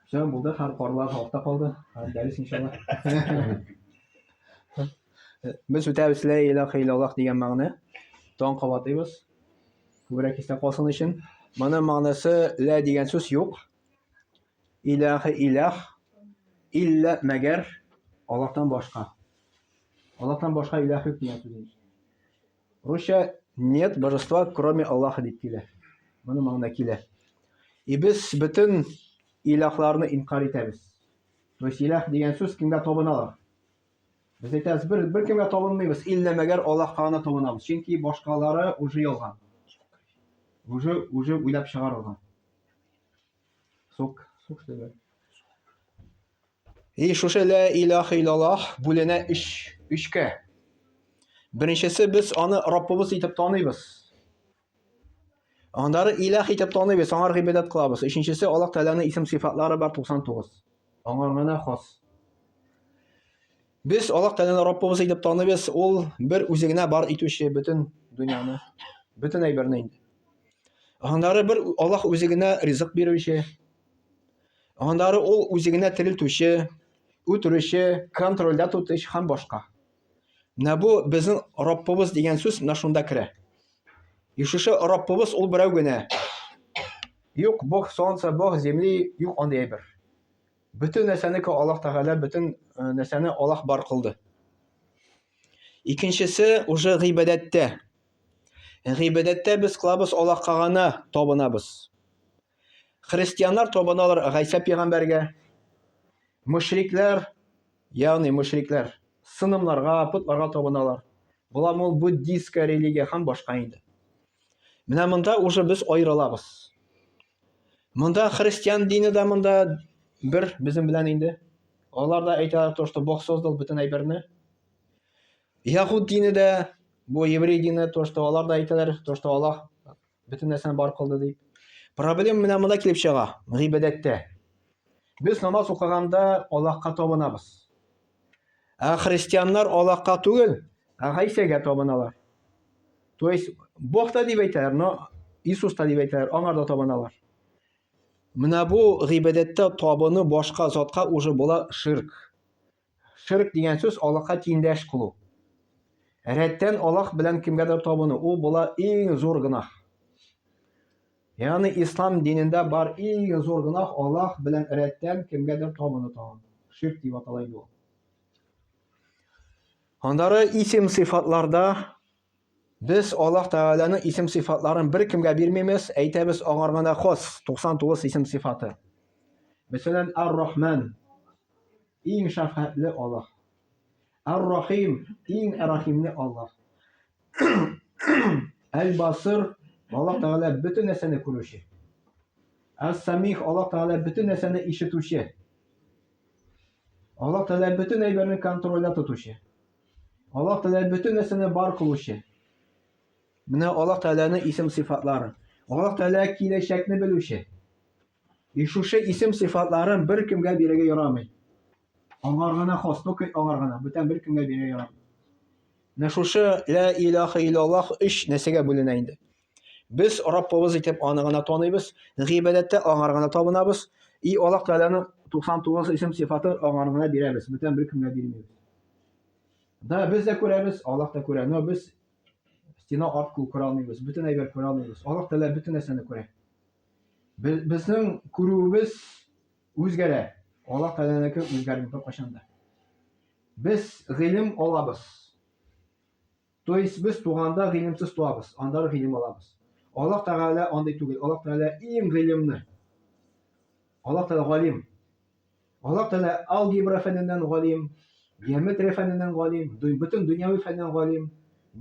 Все, булды, һәр парлар артта калды. Һәр дәрес иншалла. Без үтәбез лә илаһа иллаллаһ дигән мәгънә. Тан кабатлыйбыз. Күбрәк истә калсын өчен. Моның мәгънәсе лә дигән сүз юк. Илаһа илаһ илля мәгәр Аллаһтан башка. Аллаһтан башка илаһ юк дигән сүз. Русча нет божества, кроме Аллаха дип килә. Моны мәгънә килә. И без бөтен илаһларны инкар итәбез. То есть илаһ дигән сүз кемгә табыналар? Без әйтәбез, бер, бер кемгә табынмыйбыз, иллә мәгәр Аллаһка гына табынабыз. Чөнки башкалары уже ялган. Уже, уже уйлап чыгарылган. Сок, сок что И шушы лә илаһ иллаллаһ бүленә өч, өчкә. Беренчесе без аны Раббыбыз итеп таныйбыз. Аннары илаһ итеп таныйбыз, аңар гыйбадәт кылабыз. Өченчесе Аллаһ Тәгаләнең исем сыйфатлары бар 99. Аңар гына хас. Без Аллаһ Тәгаләне Раббыбыз итеп таныйбыз, ул бер үзе генә бар итүче бөтен дөньяны, бөтен әйберне инде. Аннары бер Аллаһ үзе генә ризык бирүче, Аннары ул үзе генә терелтүче, үтерүче, контрольдә тотучы һәм башка. Менә бу безнең Раббыбыз дигән сүз менә шунда керә. И шушы Раббыбыз ул берәү генә. Юк, Бог солнца, Бог земли, юк андый әйбер. Бөтен нәрсәне Аллаһ Тәгалә, бөтен э, нәрсәне Аллаһ бар кылды. Икенчесе уже гыйбадәттә. Гыйбадәттә без кылабыз Аллаһка гына табынабыз. Христианнар табыналар Гайсә пәйгамбәргә. Мөшрикләр, ягъни мөшрикләр сынымнарга, потларга табыналар. Була ул буддистская религия һәм башка инде. Менә монда уже без аерылабыз. Монда христиан дине дә монда бер безнең белән инде. Алар да әйтәләр, то, что Бог создал бөтен әйберне. Яһуд дине дә, бу еврей дине, то, что алар да әйтәләр, то, что Аллаһ Бөтен нәрсәне бар кылды дип. Проблема менә монда килеп чыга, гыйбадәттә. Без намаз укыганда Аллаһка табынабыз. Ә христианнар Аллаһка түгел, ә Гайсәгә табыналар. То есть Бог та дип әйтәләр, но Иисус та дип әйтәләр, аңар да табыналар. Менә бу гыйбадәттә табыну башка затка уже була ширк. Ширк дигән сүз Аллаһка тиңдәш кылу. Рәттән Аллаһ белән кемгәдер табыну, ул була иң зур гөнаһ. Ягъни ислам динендә бар иң зур гөнаһ Аллаһ белән рәттән кемгәдер табыну тагын. Ширк дип атала инде ул. Аннары исем сыйфатларда без Аллаһ Тәгаләнең исем сыйфатларын беркемгә бирмибез, әйтәбез аңар гына хас 99 исем сыйфаты. Мәсәлән, Ар-Рахман Иң шәфкатьле Аллаһ. Ар-Рахим, иң рәхимле Аллаһ. Әл-Басыр, Аллаһ Тәгалә бөтен нәрсәне күрүче. Әс-Самих, Аллаһ Тәгалә бөтен нәрсәне ишетүче. Аллаһ Тәгалә бөтен әйберне контрольдә тотучы. Аллаһ Тәгалә бөтен нәрсәне бар кылучы. Менә Аллаһ Тәгаләнең исем сыйфатлары. Аллаһ Тәгалә киләчәкне белүче. И шушы исем сыйфатларын бер кемгә бирергә ярамый. Аңар гына хас, только аңар гына, бүтән бер кемгә бирергә ярамый. Менә шушы ла илаһа иллаллаһ өч нәрсәгә бүленә инде. Без Раббыбыз итеп аны гына таныйбыз, гыйбадәттә аңар гына табынабыз, и Аллаһ Тәгаләнең 99 исем сыйфатын аңар гына бирәбез, бүтән бер кемгә бирмибез. Да, без дә күрәбез, Аллаһ та күрә, но без стена арткылы күрә алмыйбыз, бөтен әйбер күрә алмыйбыз. Аллаһ Тәгалә бөтен нәрсәне күрә. Безнең күрүебез үзгәрә. Аллаһ Тәгаләнеке үзгәрми беркайчан да. Без гыйлем алабыз. То есть без туганда гыйлемсез туабыз, аннары гыйлем алабыз. Аллаһ Тәгалә андый түгел. Аллаһ Тәгалә иң гыйлемле. Аллаһ Тәгалә галим. Аллаһ Тәгалә алгебра фәненнән галим, геометрия фәненнән галим, бөтен дөньяви фәннән галим,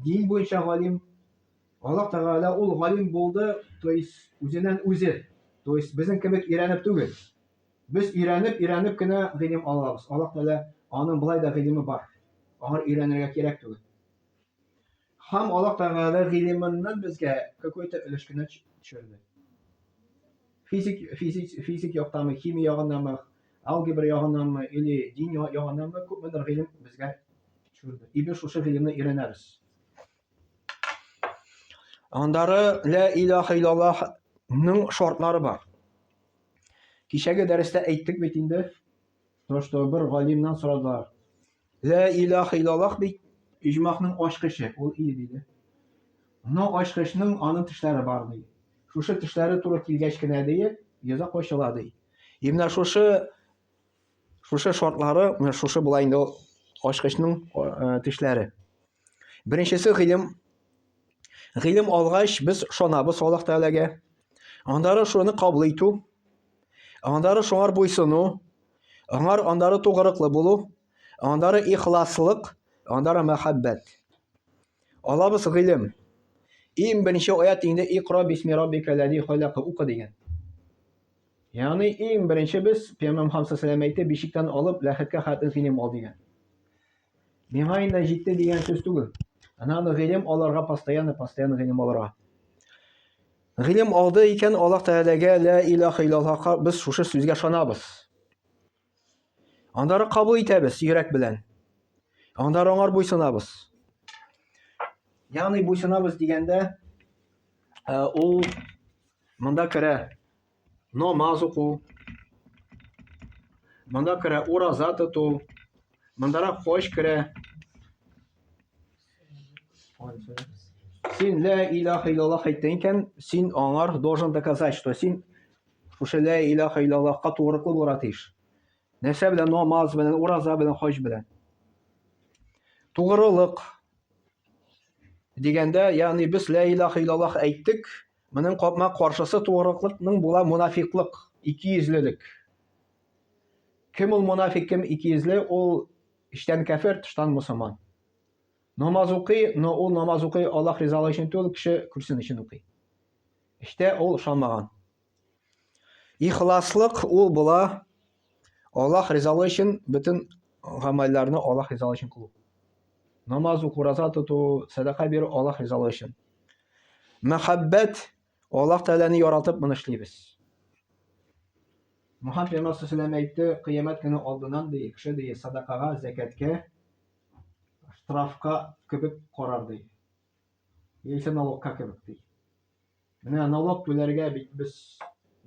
дин буенча галим. Аллаһ Тәгалә ул галим булды, то есть үзеннән үзе, то есть безнең кебек өйрәнеп түгел. Без өйрәнеп, өйрәнеп кенә гыйлем алабыз. Аллаһ Тәгалә аның болай да гыйлеме бар. Аңа өйрәнергә кирәк түгел. Һәм Аллаһ Тәгалә гыйлеменнән безгә какой-то өлеш кенә төшерде. Физик, физик, физик яктанмы, химия ягыннанмы, алгебра ягыннанмы или дин ягыннанмы күпмедер гыйлем безгә төшерде. И без шушы гыйлемне өйрәнәбез. Аннары лә илаһа иллаллаһ ның шартлары бар. Кичәге дәрестә әйттек бит инде, то, что бер галимнән сорадылар. Лә илаһ иллаллаһ бит иҗмахның ачкычы, ул и диде. Но ачкычның аның тешләре бар ди. Шушы тешләре туры килгәч кенә ди, йозак ачыла ди. И менә шушы шушы шартлары, менә шушы була инде ул ачкычның э, тешләре. Беренчесе гыйлем. Гыйлем алгач, без ышанабыз Аллаһ Тәгаләгә. Аннары шуны кабул итү. Аннары шуңар буйсыну. Аңар аннары тугрылыклы булу. Аннары ихласлык, аннары мәхәббәт. Алабыз гыйлем. Иң беренче аят инде Икра бисми раббика ләзи халак укы дигән. Ягъни иң беренче без Пәйгамбәр Мухаммад саллаллаху әйтте, бишектән алып ләхеткә хәтле гыйлем ал дигән. Миңа инде җитте дигән сүз түгел. Надо гыйлем алырга постоянно, постоянно гыйлем алырга. Гыйлем алды икән, Аллаһ Тәгаләгә лә илаһа иллаллаһка без шушы сүзгә ышанабыз. Аннары кабул итәбез йөрәк белән. Аннары аңар буйсынабыз. Ягъни буйсынабыз дигәндә, э, ул монда керә намаз уку, монда керә ураза тоту, мондарак хаҗ керә. Син лә илаха иллаллах әйттең икән, син аңар должен доказать, что син шушы лә илаха иллаллахка тугрылыклы булырга тиеш. Нәрсә белән? Намаз белән, ураза белән, хаҗ белән. Тугрылык дигәндә, ягъни без лә илаха иллаллах әйттек, Моның капма каршысы тугрылыкның була монафиклык, икейөзлелек. Кем ул монафик, кем икейөзле, ул эчтән кәфер, тыштан мусульман. Намаз укый, но ул намаз укый Аллаһ ризалыгы өчен түгел, кеше күрсен өчен укый. Эчтә ул ышанмаган. Ихласлык ул була Аллаһ ризалыгы өчен бөтен гамәлләрне Аллаһ ризалыгы өчен кылу. Намаз уку, ураза тоту, сәдака бирү Аллаһ ризалыгы өчен. Мәхәббәт Аллаһ Тәгаләне яратып моны эшлибез. Мухаммад пәйгамбәр саллаллаху әйтте, кыямәт көне алдыннан ди, кеше ди, садакага, зәкәткә, штрафка кебек карар ди. Яисә налогка кебек ди. Менә налог түләргә бит без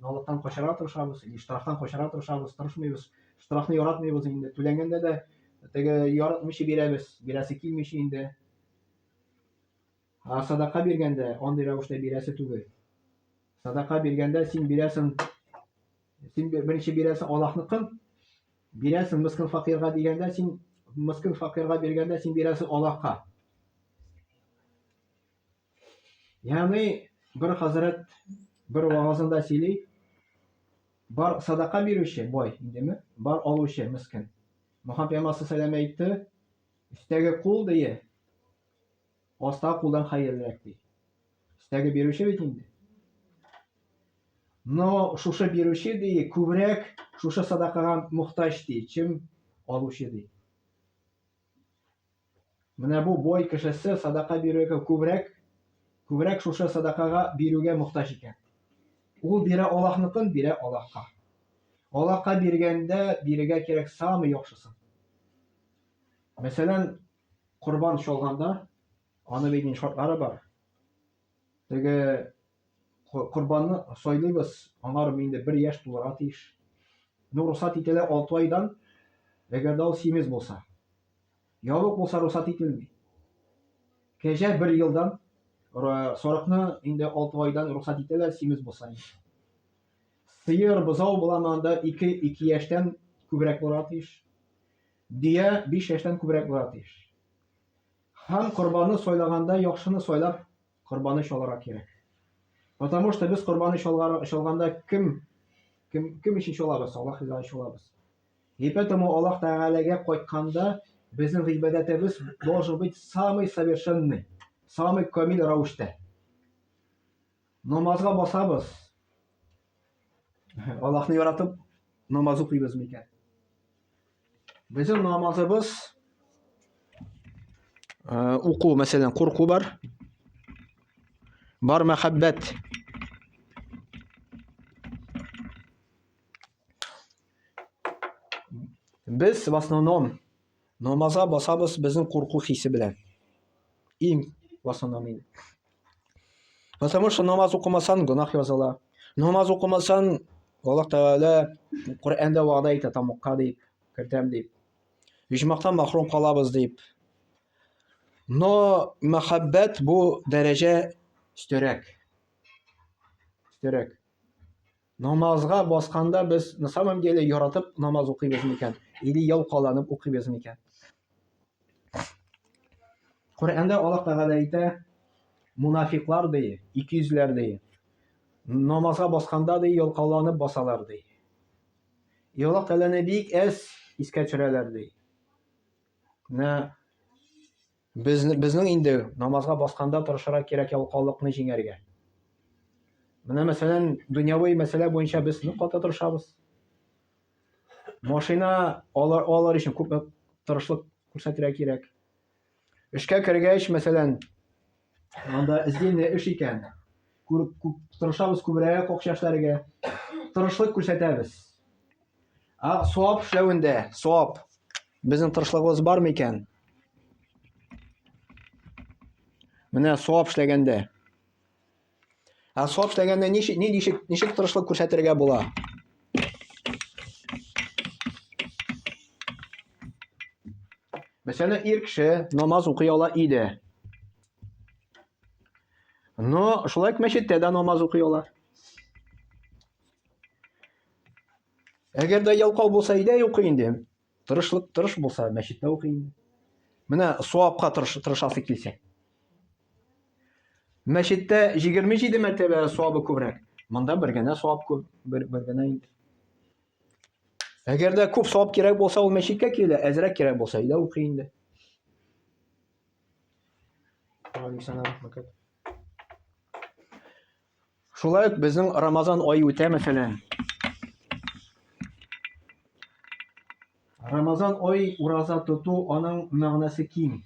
налогтан качарга тырышабыз, или штрафтан качарга тырышабыз, тырышмыйбыз. Штрафны яратмыйбыз инде. Түләнгәндә дә теге яратмыйча бирәбез, бирәсе килмичә инде. Ә садака биргәндә андый рәвештә бирәсе түгел. Садака биргәндә син бирәсең, син беренче бирәсең Аллаһныкын, бирәсең мискин факирга дигәндә син мискин факирга биргәндә син бирәсең Аллаһка. Ягъни бер хәзрәт бер вагазында сөйли, бар садака бирүче бай индеме, бар алучы мискин. Мөхәммәд пәйгамбәр саллаллаху алейһи әйтте, өстәге кул дие, астагы кулдан хәерлерәк ди. Өстәге бирүче бит инде. Но шушы бирүче ди, күбрәк шушы садакага мохтаҗ ди, чем алучы ди. Менә бу бой кешесе садака бирүгә күбрәк, күбрәк шушы садакага бирүгә мохтаҗ икән. Ул бирә Аллаһныкын, бирә Аллаһка. Аллаһка биргәндә бирергә кирәк самый яхшысын. Мәсәлән, корбан чалганда, аны бит инде шартлары бар. Теге корбанны сайлыйбыз, аңар инде бер яшь тулырга тиеш. Ну, рөхсәт ителә 6 айдан, әгәр дә ул симез булса. Ябык булса рөхсәт ителми. Кәҗә бер елдан, сарыкны инде 6 айдан рөхсәт итәләр, симез булса инде. Сыер, бозау була анда 2 2 яшьтән күбрәк булырга тиеш. Дөя 5 яшьтән күбрәк булырга тиеш. Һәм корбанны сайлаганда яхшыны сайлап корбаны чалырга кирәк. Потому что без корбаны чалганда кем кем кем өчен чалабыз? Аллаһ ризалыгы өчен чалабыз. И поэтому Аллаһ Тәгаләгә кайтканда безнең гыйбадәтебез должен быть самый совершенный, самый камил рәвештә. Намазга басабыз. Аллаһны яратып намаз укыйбыз микән? Безнең намазыбыз э, уку, мәсәлән, курку бар. Бар мәхәббәт. Без в основном намазга басабыз безнең курку хисе белән. Иң в основном инде. Потому что намаз укымасан гөнаһ языла. Намаз укымасан, Аллаһ Тәгалә Коръәндә вәгъдә итә, тамукка дип, кертәм дип. Иҗмактан махрум калабыз дип. Но мәхәббәт бу дәрәҗә өстәрәк. Өстәрәк. Намазга басканда без на самом деле яратып намаз укыйбыз микән? Или ялкаланып укыйбыз микән? Коръәндә Аллаһ Тәгалә әйтә, мунафиклар ди, икейөзләр ди. Намазга басканда ди, ялкауланып басалар ди. И Аллаһ Тәгаләне бик әз искә төшерәләр ди. Менә без, безнең инде намазга басканда тырышырга кирәк ялкаулыкны җиңәргә. Менә мәсәлән, дөньяви мәсьәлә буенча без нык каты тырышабыз. Машина алар, алар өчен күпме тырышлык күрсәтергә кирәк. Эшкә кергәч, мәсәлән, анда эзлине эш икән. Күр, күп, тырышабыз күбрәк акча эшләргә. Тырышлык күрсәтәбез. Ә суап эшләвендә, суап. Безнең тырышлыгыбыз бар микән? Менә суап эшләгәндә. Ә суап эшләгәндә ничек, ничек, ничек тырышлык күрсәтергә була? Мәсәлән, ир кеше намаз укый ала иде. Но шулай ук мәчеттә дә намаз укый ала. Әгәр дә ялкау булса, өйдә укый инде. Тырышлык тырыш булса, мәчеттә укый инде. Менә суапка тырыш, тырышасы килсә. Мәчеттә 27 мәртәбә суабы күбрәк. Монда бер генә суап күп, бер, бер генә инде. Әгәр дә күп суап кирәк булса, ул мәчеткә килә, әзрәк кирәк булса, өйдә укый инде. Шулай ук безнең Рамазан ае үтә, мәсәлән. Рамазан ай ураза тоту аның мәгънәсе киң.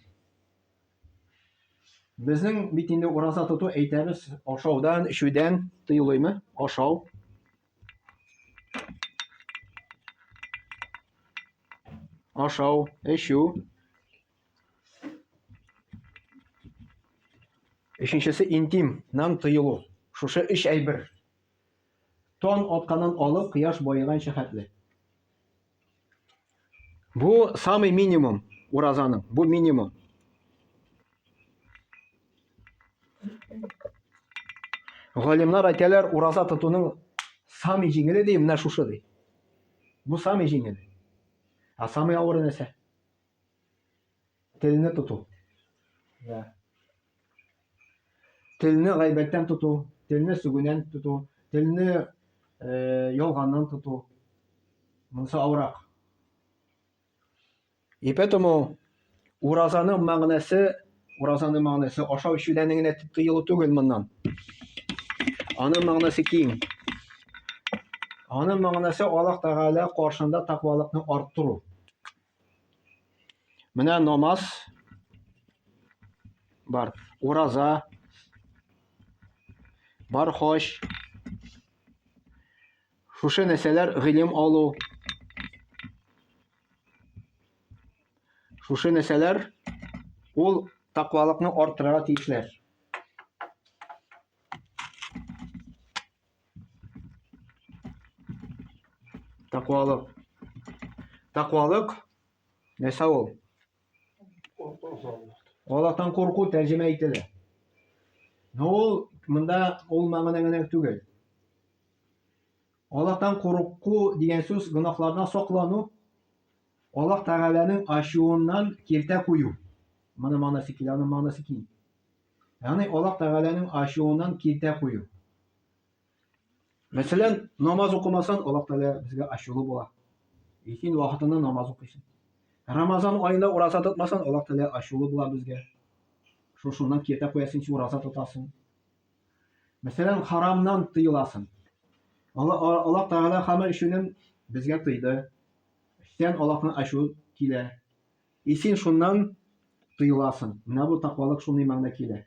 Безнең бит инде ураза тоту әйтәбез, ашаудан, эчүдән тыелыймы? Ашау. Ашау, эчү. Өченчесе интим, нан тыелу. Шушы өч әйбер. Тон атканнан алып кояш баеганча хәтле. Бу самый минимум уразаның. Бу минимум. Галимнар әйтәләр, ураза тотуның самый җиңеле ди, менә шушы ди. Бу самый җиңеле. Ә самый авыры нәрсә? Телне тоту. Да. Телне гайбәттән тоту, телне сүгүдән тоту, телне э, ялганнан тоту. Монысы авырак. И поэтому уразаның мәгънәсе, уразаның мәгънәсе ашау эчүдән генә тыелу түгел моннан. Аның мәгънәсе киң. Аның мәгънәсе Аллаһ Тәгалә каршында тәкъвалыкны арттыру. Менә намаз бар, ураза бар, хаҗ. Шушы нәрсәләр гыйлем алу. Шушы нәрсәләр ул тәкъвалыкны арттырырга тиешләр. Тәкъвалык. Тәкъвалык нәрсә ул? Аллаһтан курку тәрҗемә ителә. Но ул монда ул мәгънә генә түгел. Аллаһтан курку дигән сүз гөнаһлардан саклану, Аллаһ Тәгаләнең ачуыннан киртә кую. Моны мәгънәсе килә, аның мәгънәсе киң. Ягъни Аллаһ Тәгаләнең ачуыннан киртә кую. Мәсәлән, намаз укымасаң, Аллаһ Тәгалә безгә ачулы була. И син вакытында намаз укыйсың. Рамазан аенда ураза тотмасаң, Аллаһ Тәгалә ачулы була безгә. Шушыннан киртә куясың, син ураза тотасың. Мәсәлән, харамнан тыеласың. Аллаһ Тәгалә хамыр эчүнең безгә тыйды. Эчсәң, Аллаһның ачуы килә. И син шуннан тыеласың. Менә бу тәкъвалык шундый мәгънә килә.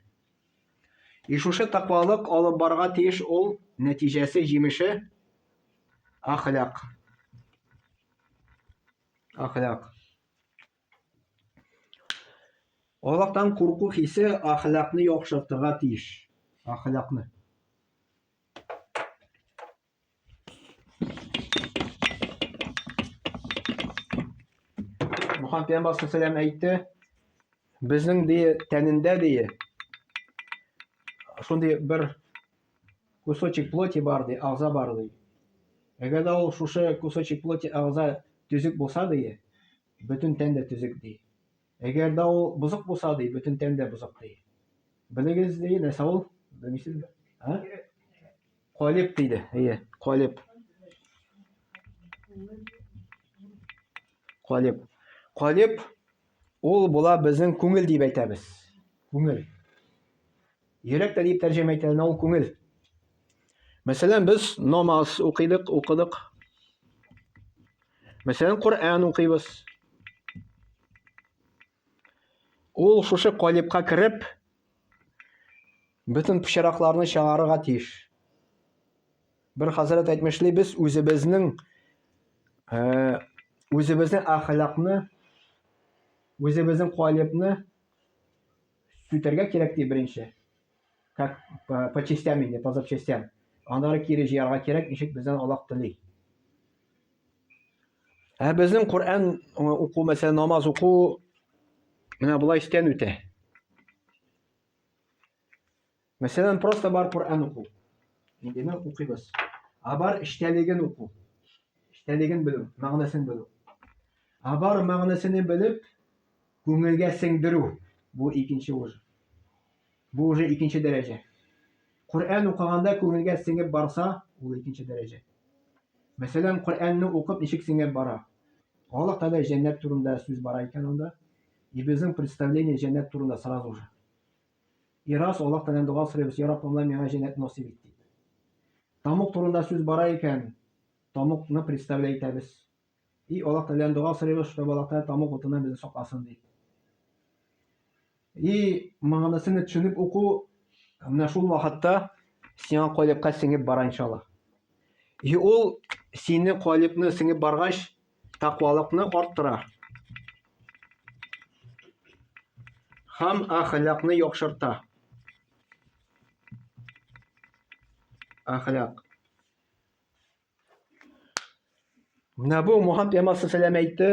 И шушы тәкъвалык алып барырга тиеш ул нәтиҗәсе, җимеше әхлак. Әхлак. Аллаһтан курку хисе әхлакны яхшыртырга тиеш. Әхлакны. Мөхәммәд пәйгамбәр саллаллаху әйтте, безнең ди тәнендә ди шундый бер кусочек плоти бар ди, агза бар ди. Әгәр дә ул шушы кусочек плоти агза төзек булса ди, бөтен тән дә төзек ди. Әгәр дә ул бозык булса ди, бөтен тән дә бозык ди. Белегез ди, нәрсә ул? Белмисезме? А? Калиб диде. Әйе, калиб. Калиб. Калиб ул була безнең күңел дип әйтәбез. Күңел. Йөрәк тә дип тәрҗемә ителә, ул күңел. Мәсәлән, без намаз укыйдык, укыдык. Мәсәлән, Коръән укыйбыз. Ул шушы калибка кереп, бөтен пычракларны чыгарырга тиеш. Бер хәзрәт әйтмешли, без үзебезнең э, үзебезнең әхлакны, үзебезнең калибны сүтәргә кирәк ди беренче. Как по, по частям инде, по запчастям. Аннары кире җыярга кирәк, ничек бездән Аллаһ тели. Ә безнең Коръән уку, мәсәлән, намаз уку менә болай истән үтә. Мәсәлән, просто бар Коръән уку. Инде укыйбыз. Ә бар эчтәлеген уку. Эчтәлеген белү, мәгънәсен белү. Ә бар мәгънәсен белеп, күңелгә сеңдерү. Бу икенче уже. Бу уже икенче дәрәҗә. Коръән укыганда күңелгә сеңеп барса, ул икенче дәрәҗә. Мәсәлән, Коръәнне укып ничек сеңеп бара? Аллаһ Тәгалә җәннәт турында сүз бара икән анда. И безнең представление җәннәт турында сразу же. И раз Аллаһ Тәгаләдән дога сорыйбыз, Я Раббым, Алла миңа җәннәт насыйп ит дип. Тамук турында сүз бара икән, тамукны представлять итәбез. И Аллаһ Тәгаләдән дога сорыйбыз, чтобы Аллаһ Тәгалә тамук утыннан безне сакласын дип. И мәгънәсен төшенеп уку менә шул вакытта сиңа калибка сеңеп бара иншалла. И ул сине калибны сеңеп баргач, тәкъвалыкны арттыра. Һәм әхлакны яхшырта. Әхлак. Менә бу Мухаммад пәйгамбәр саллаллаху әйтте,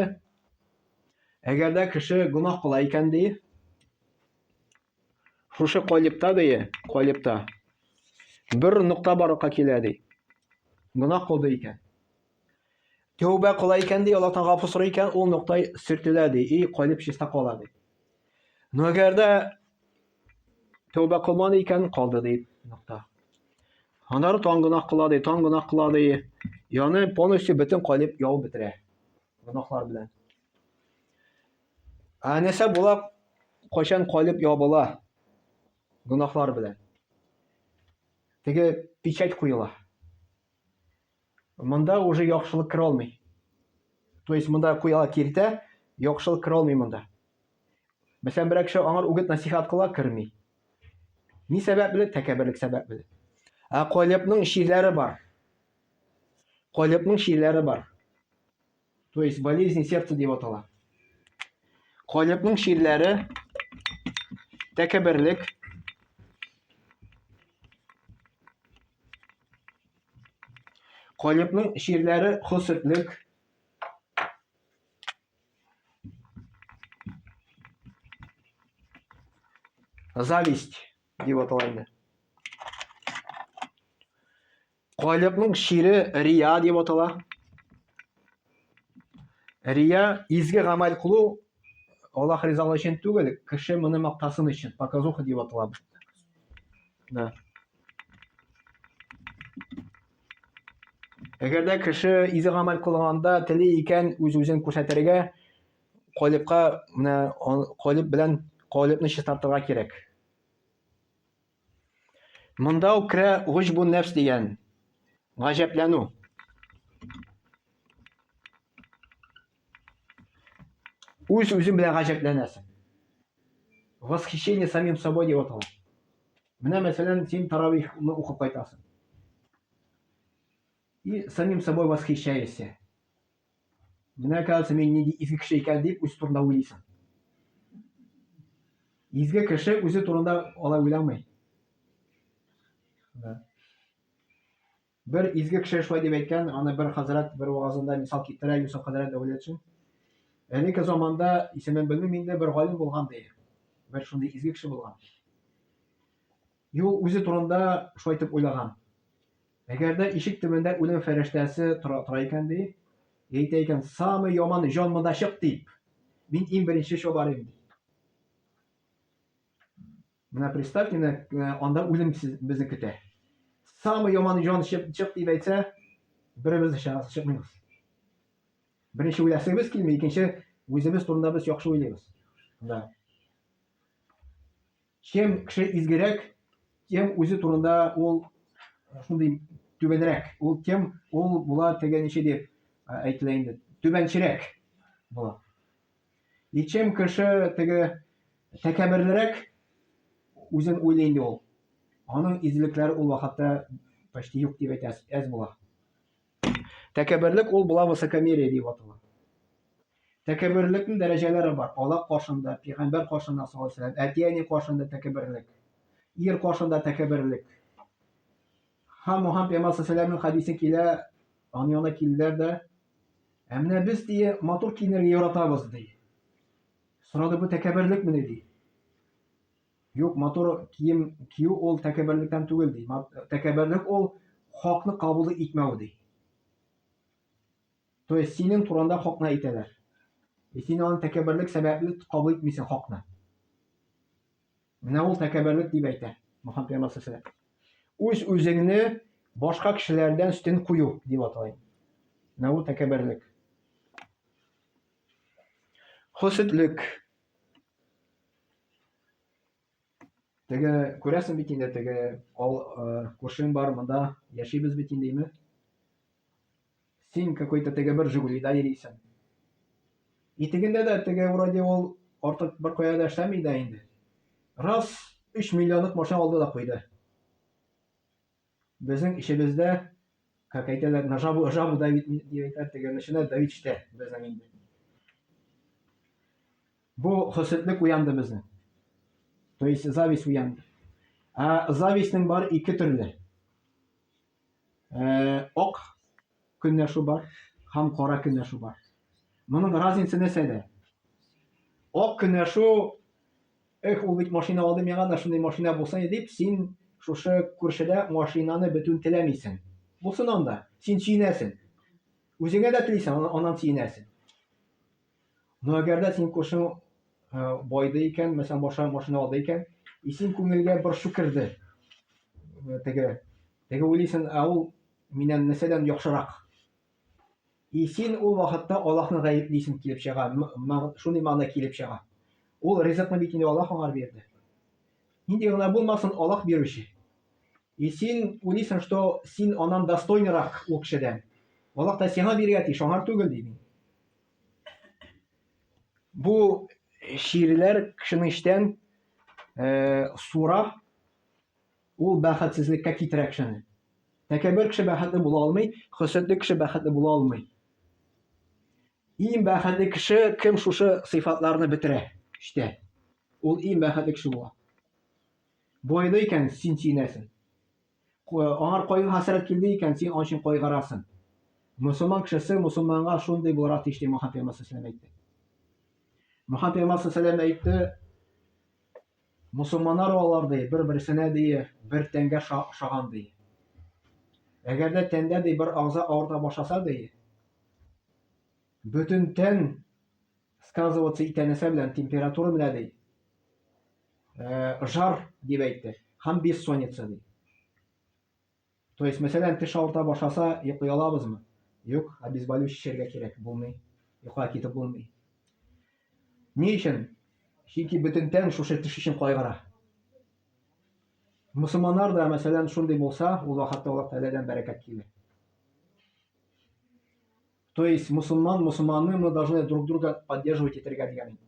әгәр дә кеше гөнаһ кыла икән ди, шушы калибта ди, калибта бер нокта барлыкка килә ди. Гөнаһ кылды икән. Тәүбә кыла икән ди, Аллаһтан гафу сорый икән, ул нокта сөртелә ди, и калиб чиста кала ди. Но әгәр дә тәүбә кылмады икән, калды ди нокта. Аннары таң гөнаһ кыла ди, таң гөнаһ кыла ди. Яны полностью бөтен калиб ябып бетерә. Гөнаһлар белән. Ә нәрсә була, кайчан калиб ябыла? Гөнаһлар белән. Теге печать куела. Монда уже яхшылык керә алмый. То есть монда куела киртә, яхшылык керә алмый монда. Мәсәлән, бер кеше аңар үгет насихат кыла, керми. Ни сәбәпле? Тәкәбберлек сәбәпле. Ә калебның чирләре бар. Калебның чирләре бар. То есть болезнь сердца дип атала. Калебның чирләре тәкәбберлек, Калебның чирләре хөсетлек, Зависть дип атала инде. Калебның чире рия дип атала. Рия изге гамәл кылу Аллаһ ризалыгы өчен түгел, кеше моны мактасын өчен, показуха дип атала. Да. Әгәр дә кеше изге гамәл кылганда тели икән үз-үзен күрсәтергә, калибка менә калиб белән калибны чистартырга кирәк. Монда ук керә гуҗбу нәфс дигән гаҗәпләнү. Үз үзең белән гаҗәпләнәсең. Восхищение самим собой дип атала. Менә мәсәлән, син таравихны укып кайтасың. И самим собой восхищаешься. Менә, кажется, мин нинди изге кеше икән дип үз турында уйлыйсың. Изге кеше үзе турында алай уйламый. Да. Бер изге кеше шулай дип әйткән, аны бер хәзрәт бер вагазында мисал китерә, Юсуф хәзрәт Дәүләтшин. Элекке заманда, исемен белмим инде, бер галим булган ди. Бер шундый изге кеше булган. И ул үзе турында шулай итеп уйлаган. Әгәр дә ишек төбендә үлем фәрештәсе тора, тора икән ди, әйтә икән, самый яман җан монда чык дип. Мин иң беренче чабар идем ди. Менә представьте, менә анда үлем безне көтә. Самый яман җан чык, чык дип әйтсә, беребез дә чыгасы чыкмыйбыз. Беренче үләсебез килми, икенче үзебез турында без яхшы уйлыйбыз. Да. Чем кеше изгерәк, тем үзе турында ул шундый түбәнрәк. Ул тем ул була теге ничә дип әйтелә инде, түбәнчерәк була. И чем кеше теге тәкәбберлерәк үзен уйлый инде ул. Аның изгелекләре ул вакытта почти юк дип әйтәс, әз була. Тәкәбберлек ул була высокомерие дип атала. Тәкәбберлекнең дәрәҗәләре бар. Аллаһ каршында, пәйгамбәр каршында саллаллаһу алейһи вәсәлләм, әти-әни каршында тәкәбберлек, ир каршында тәкәбберлек. Һәм Мухаммад пәйгамбәр саллаллаһу алейһи хәдисе килә, аның янына килделәр дә, Ә менә без, ди, матур киенергә яратабыз, ди. Сорады, бу тәкәбберлекмени, ди. Юк, матур кием кию ул тәкәбберлектән түгел, ди. Тәкәбберлек ул хакны кабул итмәү, ди. То есть синең турында хакны әйтәләр. И син аны тәкәбберлек сәбәпле кабул итмисең хакны. Менә ул тәкәбберлек дип әйтә Мөхәммәд пәйгамбәр саллаллаһу Үз үзеңне башка кешеләрдән өстен кую дип аталый. Менә ул тәкәбберлек. Хөсетлек. Теге күрәсең бит инде теге ал күршең бар монда яшибез бит инде име? Син какой-то теге бер Жигулида йөрисең. И тегендә дә теге вроде ул артык бер кая да эшләми дә инде. Раз 3 миллионлык машина алды да куйды. Безнең эчебездә, как әйтәләр, на жабу, жабу давить дип әйтәләр, теге начинает давить эчтә безнең инде. Бу хөсетлек уянды безнең. То есть зависть уянды. Ә завистьнең бар ике төрле. Ак көнләшү бар һәм кара көнләшү бар. Моның разница нәрсәдә? Ак көнләшү, эх, ул бит машина алды, миңа да шундый машина булсын дип, син шушы күршедә машинаны бөтен теләмисең. Булсын анда, син сөенәсең. Үзеңә дә телисең, аннан сөенәсең. Но әгәр дә син күршең байды икән, мәсәлән, башка машина алды икән, и син күңелгә борчу керде. Теге, теге уйлыйсың, ә ул миннән нәрсәдән яхшырак? И син ул вакытта Аллаһны гаеплисең килеп чыга, шундый мәгънә килеп чыга. Ул ризыкны бит инде Аллаһ аңар бирде. Нинди генә булмасын, Аллаһ бирүче. И син уйлыйсың, что син аннан достойнырак ул кешедән. Аллаһ та сиңа бирергә тиеш, аңар түгел ди. Бу чирләр кешенең эчтән сура, ул бәхетсезлеккә китерә кешене. Тәкәббер кеше бәхетле була алмый, хөсетле кеше бәхетле була алмый. Иң бәхетле кеше кем шушы сыйфатларны бетерә эчтә. Ул иң бәхетле кеше була. Байлы икән, син сөенәсең. Аңар кайгы-хәсрәт килде икән, син аның өчен кайгырасың. Мөселман кешесе мөселманга шундый булырга тиеш дип Мөхәммәд пәйгамбәр саллаллаһу әйтте. Мөхәммәд пәйгамбәр саллаллаһу әйтте, мөселманнар алар ди, бер-берсенә ди, бер тәнгә ошаган ди. Әгәр дә тәндә ди бер агза авырта башласа ди, бөтен тән сказываться итә нәрсә белән, температура белән ди. Жар дип әйтте һәм бессонница ди. То есть, мәсәлән, теш авырта башласа, йоклый алабызмы? Юк, обезболивающий эчәргә кирәк, булмый. Йокыга китеп булмый. Ни өчен? Чөнки бөтен тән шушы теш өчен кайгыра. Мусульманнар да, мәсәлән, шундый булса, ул вакытта Аллаһ Тәгаләдән бәрәкәт килә. То есть мусульман, мусульманны мы должны друг друга поддерживать итәргә дигән.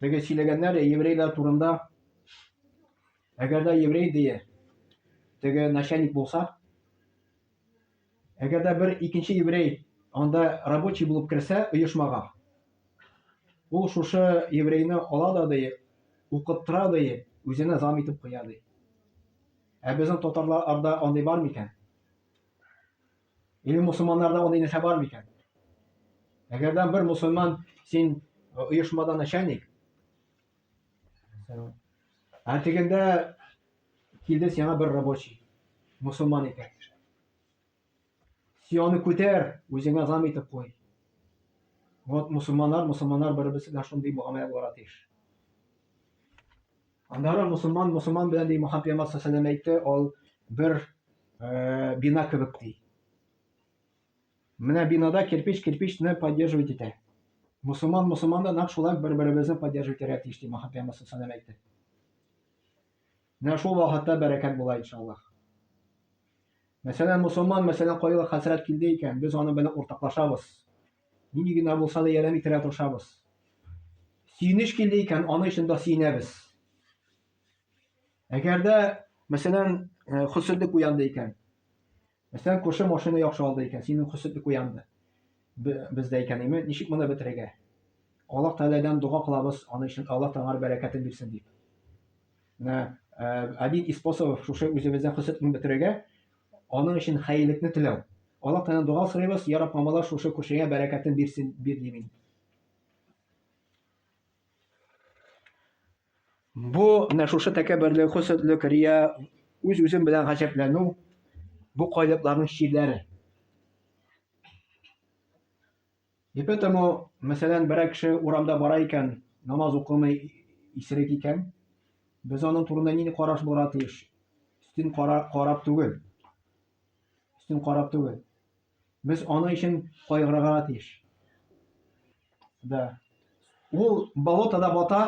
Теге сөйләгәннәр еврейлар турында, әгәр дә еврей дие, теге начальник булса, әгәр дә бер икенче еврей анда рабочий булып керсә оешмага, ул шушы еврейны ала да ди, укыттыра ди, үзенә зам итеп куя ди. Ә безнең татарларда андый бар микән? Или мусульманнарда андый нәрсә бар микән? Әгәрдән бер мусульман син оешмада начальник, ә тегендә килде сиңа бер рабочий, мусульман икән. Син аны күтәр, үзеңә зам итеп куй. Вот мусульманнар, мусульманнар бер-берсе белән шундый мөгамәлә булырга тиеш. Аннары мусульман мусульман белән ди Мөхәммәд пәйгамбәр саллаллаху әйтте, ул бер бина кебек ди. Менә бинада кирпич кирпичне поддерживать итә. Мусульман мусульман да нәкъ шулай бер-беребезне поддерживать итәргә тиеш ди Мөхәммәд пәйгамбәр саллаллаху әйтте. Менә шул вакытта бәрәкәт була иншаллаһ. Мәсәлән, мусульман, мәсәлән, кайгы хәсрәт килде икән, без аны белән уртаклашабыз. Нинди генә булса да ярдәм итәргә тырышабыз. Сөенеч килде икән, аны өчен дә сөенәбез. Әгәр дә, мәсәлән, э, хөсетлек уянды икән, мәсәлән, күрше машина яхшы алды икән, синең хөсетлек уянды. Бездә икән, име, ничек моны бетерергә? Аллаһ Тәгаләдән дога кылабыз, аны өчен Аллаһ Тәгалә бәрәкәтен бирсен дип. Менә э, один из способов шушы үзебездән хөсетне бетерергә, аның өчен хәерлекне теләү. Аллаһ Тәгаләдән дога сорыйбыз, я Рабб, мамалар шушы күршеңә бәрәкәтен бирсен, бир дим инде. Бу менә шушы тәкәбберлек, хөсетлек, рия, үз-үзең белән гаҗәпләнү, бу кайлыкларның чирләре. И поэтому, мәсәлән, берәр кеше урамда бара икән, намаз укымый, исерек икән, без аның турында нинди караш булырга тиеш? Өстен кара, карап түгел. Өстен карап түгел. Без аның өчен кайгырырга тиеш. Да. Ул болотода бата,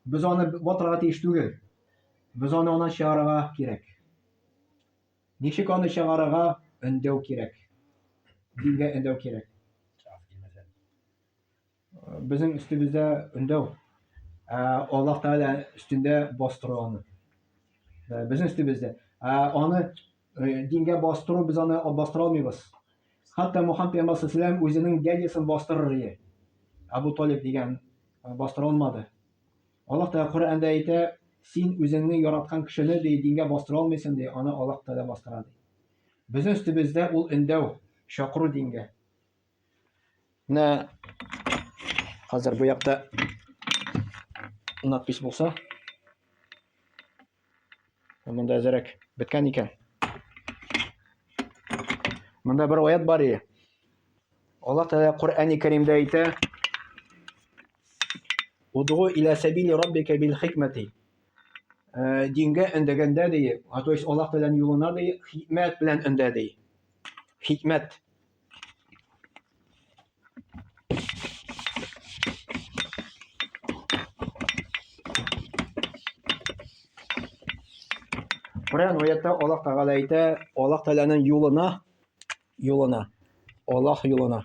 без аны батырырга тиеш түгел. Без аны аннан чыгарырга кирәк. Ничек аны чыгарырга өндәү кирәк. Дингә өндәү кирәк. Безнең өстебездә өндәү. Ә Аллаһ Тәгалә өстендә бастыру аны. Безнең өстебездә. Ә аны э, дингә бастыру без аны бастыра алмыйбыз. Хәтта Мухаммад пәйгамбәр саллаллаху үзенең дядясын бастырыр иде. Абу Талиб дигән э, бастыра алмады. Аллаһ Тәгалә Коръәндә әйтә, син үзеңне яраткан кешене ди, дингә бастыра алмыйсың ди, аны Аллаһ Тәгалә бастыра ди. Безнең өстебездә ул өндәү, чакыру дингә. Менә хәзер бу якта надпись булса, монда әзерәк беткән икән. Монда бер аят бар иде. Аллаһ Тәгалә Коръәни Кәримдә әйтә: Удгу иля сабили раббика бил хикмәти. Э, дингә өндәгәндә ди, а то есть Аллаһ Тәгаләнең юлына ди, хикмәт белән өндә ди. Хикмәт. Коръән аятта Аллаһ Тәгалә әйтә, Аллаһ Тәгаләнең юлына, юлына, Аллаһ юлына.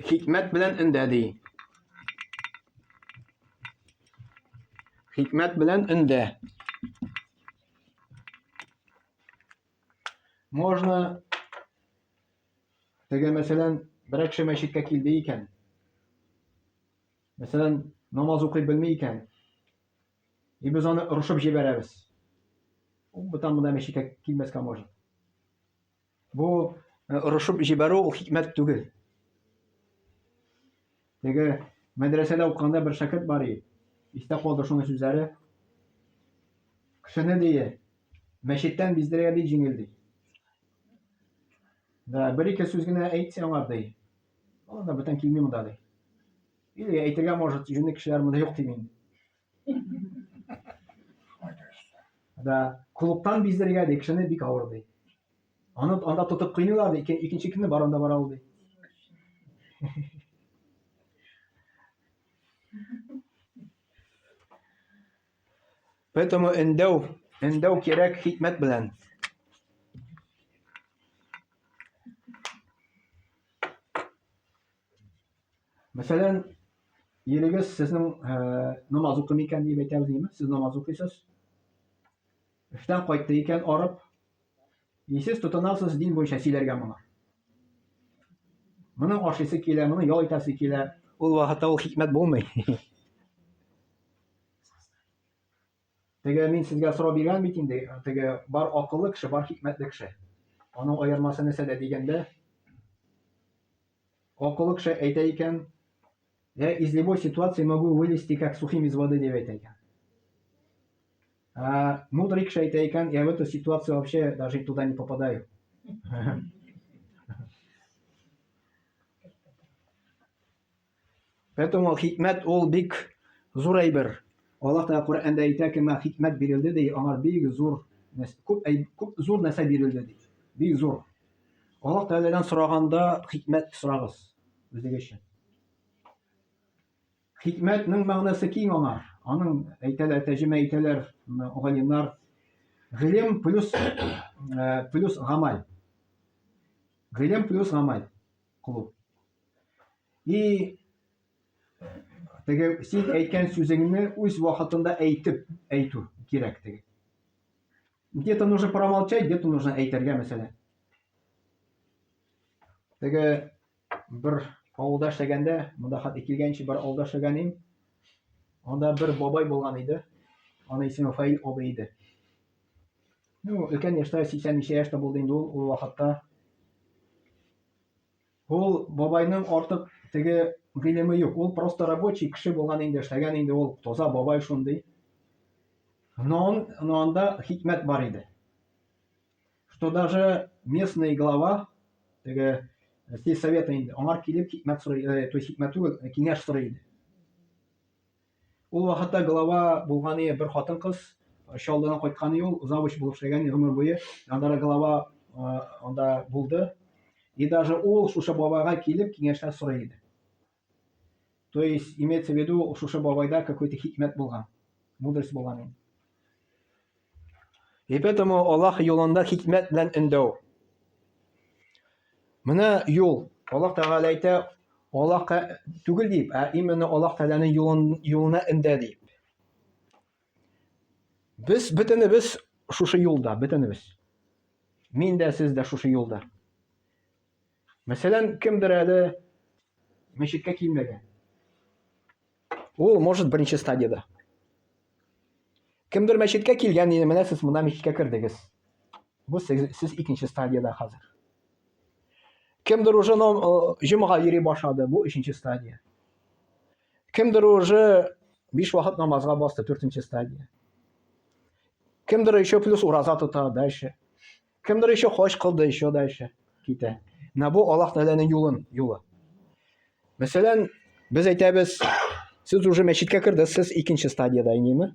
Хикмәт белән өндә ди. Хикмәт белән өндә. Можно теге мәсәлән, берәр кеше мәчеткә килде икән. Мәсәлән, намаз укый белми икән. И без аны орышып җибәрәбез. Ул бутан монда мәчеткә килмәскә может. Бу э, орышып җибәрү ул хикмәт түгел. Теге мәдрәсәдә укыганда бер шәкерт бар иде. Истә калды шуның сүзләре. Кешене ди, мәчеттән биздерергә бик җиңел ди. Да, бер-ике сүз генә әйтсә аңар ди. Ул да бүтән килми монда ди. Или әйтергә может, җүнле кешеләр монда юк ди мин. Да, клубтан биздерергә ди, кешене бик авыр ди. Аны анда тотып кыйныйлар ди, икенче көнне бар анда бара ул ди. Поэтому өндәү, өндәү кирәк хикмәт белән. Мәсәлән, ирегез сезнең э, намаз укымый икән дип әйтәбез, димме? Сез намаз укыйсыз. Эштән кайтты икән арып, и сез тотынасыз дин буенча сөйләргә моңа. Моның ашыйсы килә, моның ял итәсе килә. Ул вакытта ул хикмәт булмый. Теге мин сезгә сорау биргән бит инде, теге бар акыллы кеше, бар хикмәтле кеше. Аның аермасы нәрсәдә дигәндә, акыллы кеше әйтә икән, я из любой ситуации могу вылезти как сухим из воды дип әйтә икән. А мудрый кеше әйтә икән, я в эту ситуацию вообще даже туда не попадаю. Поэтому хикмәт ул бик зур әйбер. Аллаһ Тәгалә Коръәндә әйтә, кемгә хикмәт бирелде ди, аңар бик зур күп күп зур нәрсә бирелде ди. Бик зур. Аллаһ Тәгаләдән сораганда хикмәт сорагыз үзегез өчен. Хикмәтнең мәгънәсе киң аңар. Аның әйтәләр, тәрҗемә итәләр галимнар. Гыйлем плюс э, плюс гамаль. Гыйлем плюс гамаль кылу. И теге син әйткән сүзеңне үз вакытында әйтеп әйтү кирәк теге. Где-то нужно промолчать, где-то нужно әйтергә мәсәлән. Теге бер авылда эшләгәндә, монда хәтта килгәнче бер авылда эшләгән идем. Анда бер бабай булган иде. Аның исеме Фаил абый иде. Ну, өлкән яшьтә, 80 ничә яшьтә булды инде ул ул вакытта. Ул бабайның артык теге гыйлеме юк. Ул просто рабочий кеше булган инде, эшләгән инде ул, таза бабай шундый. Но он, но анда хикмәт бар иде. Что даже местный глава, теге э, сельсовета инде, аңар килеп хикмәт сорый, э, то есть хикмәт түгел, э, киңәш сорый иде. Ул вакытта глава булган ие бер хатын-кыз, Чаллыдан кайткан ул, завуч булып эшләгән гомер буе. Аннары глава анда булды. И даже ул шушы бабайга килеп киңәшләр сорый иде. То есть, имеется в виду, шушы бабайда какой-то хикмәт булган, мудрость булган инде. И поэтому Аллаһ юлында хикмәт белән өндәү. Менә юл. Аллаһ Тәгалә әйтә, Аллаһка түгел дип, ә именно Аллаһ Тәгаләнең юлын, юлына өндә дип. Без бөтенебез шушы юлда, бөтенебез. Мин дә, сез дә шушы юлда. Мәсәлән, кемдер әле мәчеткә килмәгән. Ул может беренче стадияда. Кемдер мәчеткә килгән инде, менә сез монда мәчеткә кердегез. Бу сез, сез икенче стадияда хәзер. Кемдер уже җомга йөри башлады, бу өченче стадия. Кемдер уже биш вакыт намазга басты, дүртенче стадия. Кемдер еще плюс ураза тота дальше. Кемдер еще хаҗ кылды, еще дальше китә. Менә бу Аллаһ Тәгаләнең юлын, юлы. Мәсәлән, без әйтәбез, сез уже мәчеткә кердегез, сез икенче стадиядә инеме?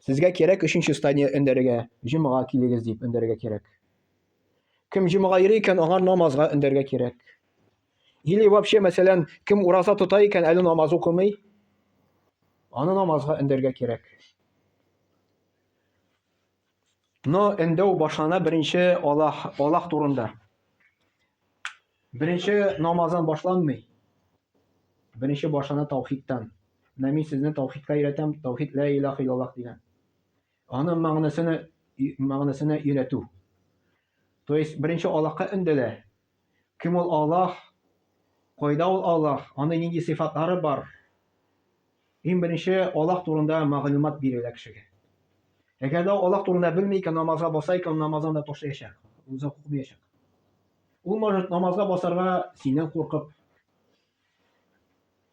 Сезгә кирәк өченче стадия өндәргә, җомга килегез дип өндәргә кирәк. Кем җомга йөри икән, аңар намазга өндәргә кирәк. Или вообще, мәсәлән, кем ураза тота икән, әле намаз укымый, аны намазга өндәргә кирәк. Но өндәү башлана беренче Аллаһ, Аллаһ турында. Беренче намаздан башланмый. Беренче башлана таухидтан. Менә мин сезне таухидка өйрәтәм, таухид ла илаһа иллаллаһ дигән. Аның мәгънәсенә мәгънәсенә өйрәтү. То есть беренче Аллаһка өндәлә. Кем ул Аллаһ? Кайда ул Аллаһ? Аның нинди сыйфатлары бар? Иң беренче Аллаһ турында мәгълүмат бирелә кешегә. Әгәр дә Аллаһ турында белми икән, намазга баса икән, намазын да ташлаячак, озак укымаячак. Ул может намазга басарга синнән куркып.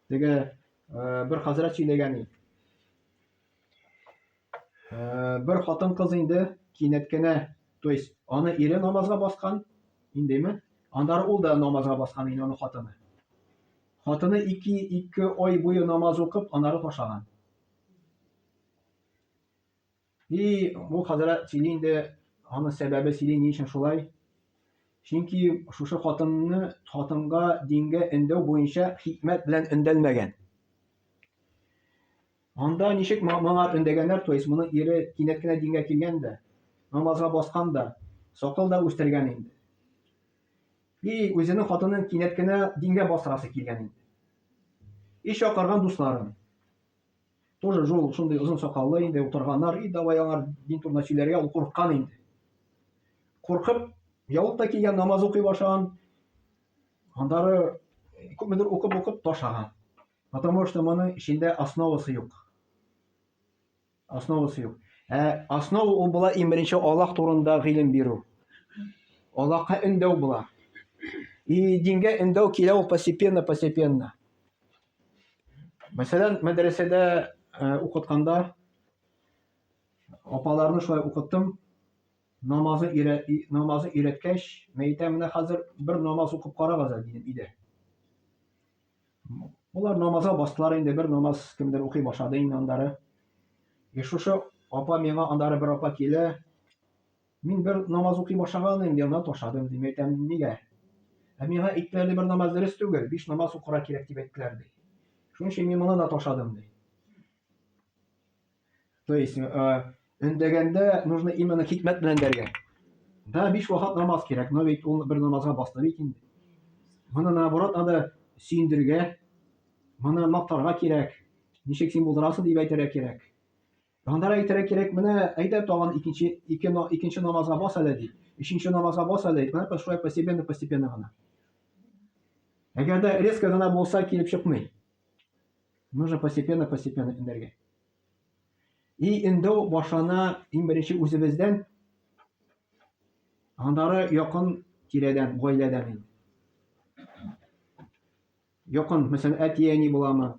Теге э, бер хәзрәт сөйләгән иде. Э, бер хатын-кыз инде кинәт кенә, то есть аны ире намазга баскан, индеме? Аннары ул да намазга баскан инде аның хатыны. Хатыны ике, ике ай буе намаз укып, аннары ташлаган. И бу хәзрәт сөйли инде, аның сәбәбе сөйли, ни өчен шулай? Чөнки шушы хатынны, хатынга дингә өндәү буенча хикмәт белән өндәлмәгән. Анда ничек моңа өндәгәннәр, то есть моның ире кинәт кенә дингә килгән дә, намазга баскан да, сакал да үстергән инде. И үзенең хатынын кинәт кенә дингә бастырасы килгән инде. И чакырган дусларын. Тоже жол шундый озын сакаллы инде утырганнар, и давай аңар дин турында сөйләргә, ул курыккан инде. Куркып, яулык та кигән, намаз укый башлаган. Аннары күпмедер укып-укып ташлаган. Потому что моның эчендә основасы юк. Основасы юк. Ә основа ул була иң беренче Аллаһ турында гыйлем бирү. Аллаһка өндәү була. И дингә өндәү килә ул постепенно, постепенно. Мәсәлән, мәдрәсәдә э, укытканда апаларны шулай укыттым. Намазы өйрә, намазы өйрәткәч, мен әйтәм, менә хәзер бер намаз укып карагыз әле, дидем өйдә. Болар намазга бастылар инде, бер намаз кемдер укый башлады инде андары. И шушы апа миңа андары бер апа килә. Мин бер намаз укый башлаган инде, аннан ташладым, дим, әйтәм, нигә? Ә миңа әйттеләр, ди, бер намаз дөрес түгел, биш намаз укырга кирәк дип әйттеләр, ди. Шуның өчен мин моны да ташладым, ди. То есть, э, өндәгәндә нужно именно хикмәт белән дәргә. Да, биш вакыт намаз кирәк, но ведь ул бер намазга басты бит инде. Моны наоборот надо сөендергә, моны мактарга кирәк. Ничек син булдырасың дип әйтергә кирәк. Андара әйтергә кирәк, менә әйдә тагын икенче ике, икенче намазга бас әле ди. Өченче намазга бас әле. Менә шулай постепенно, постепенно гына. Әгәр дә резко гына булса килеп чыкмый. Нужно постепенно, постепенно өндәргә. И өндәү башлана иң беренче үзебездән, аннары якын тирәдән, гаиләдән инде. Якын, мәсәлән, әти-әни буламы,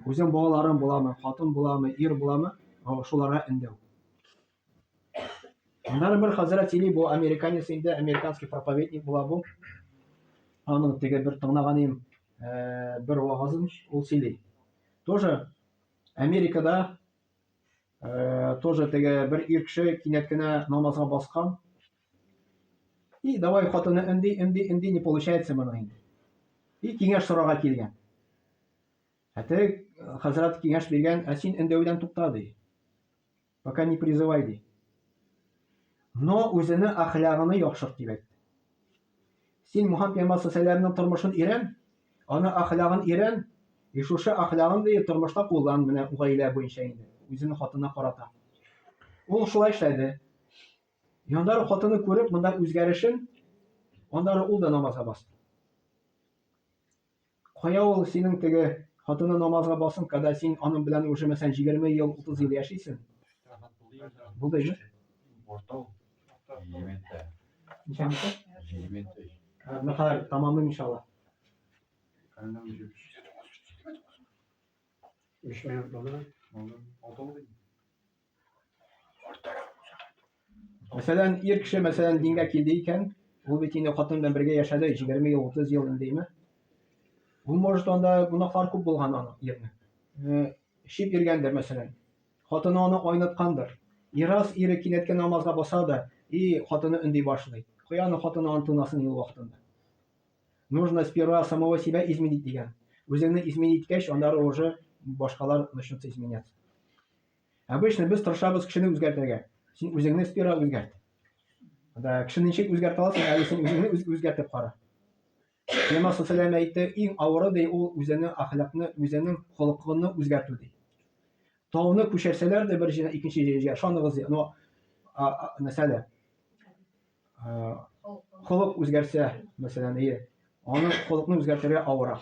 үзең балаларың буламы, хатын буламы, ир буламы, шуларга өндәү. Аннары бер хәзрәт сөйли, бу американец инде, американский проповедник була бу. Аның теге бер тыңлаган идем, э, бер вагазын ул сөйли. Тоже Америкада э, тоже теге бер ир кеше кинәт кенә намазга баскан. И давай хатыны өнди, өнди, өнди, не получается моның инде. И киңәш сорарга килгән. Ә теге хәзрәт киңәш биргән, ә син өндәүдән тукта ди. Пока не призывай ди. Но үзене әхлагыны яхшырт дип әйтте. Син Мухаммад пәйгамбәр саллаллаху тормышын өйрән, аны әхлагын өйрән, и шушы әхлагын ди тормышта куллан менә гаилә буенча инде, үзенең хатынына карата. Ул шулай эшләде. Аннары хатыны күреп, монда үзгәрешен, аннары ул да намазга басты. Кая ул синең теге хатыны намазга басын, когда син аның белән уже, мәсәлән, 20 ел, 30 ел яшисең. Булды инде. Ничә минут? 23. Менә хәзер тәмамлыйм иншалла. 3 минут булды. Булды. Мәсәлән, ир кеше, мәсәлән, дингә килде икән, ул бит инде хатын белән бергә яшәде 20 ел, 30 ел инде, име? Ул может анда гөнаһлар күп булган аның ирнең. Э, эчеп йөргәндер, мәсәлән. Хатыны аны айныткандыр. И раз ире кинәт кенә намазга баса да, и хатыны өнди башлый. Кая аның хатыны аны тыңласын ел вакытында. Нужно сперва самого себя изменить дигән. Үзеңне изменить иткәч, аннары уже башкалар начнутся изменяться. Обычно без тырышабыз кешене үзгәртергә. Син үзеңне сперва үзгәрт. Да, кешене ничек үзгәртә аласың, әле син үзеңне үз, үзгәртеп кара. Пәйгамбәр саллаллаху әйтте, иң авыры ди ул үзенең әхлакны, үзенең холкыны үзгәртү ди. Тауны күчерсәләр дә бер җирдән икенче җиргә, ышаныгыз ди, но мәсәлә, холык үзгәрсә, мәсәлән, ие, аны холыкны үзгәртергә авыррак.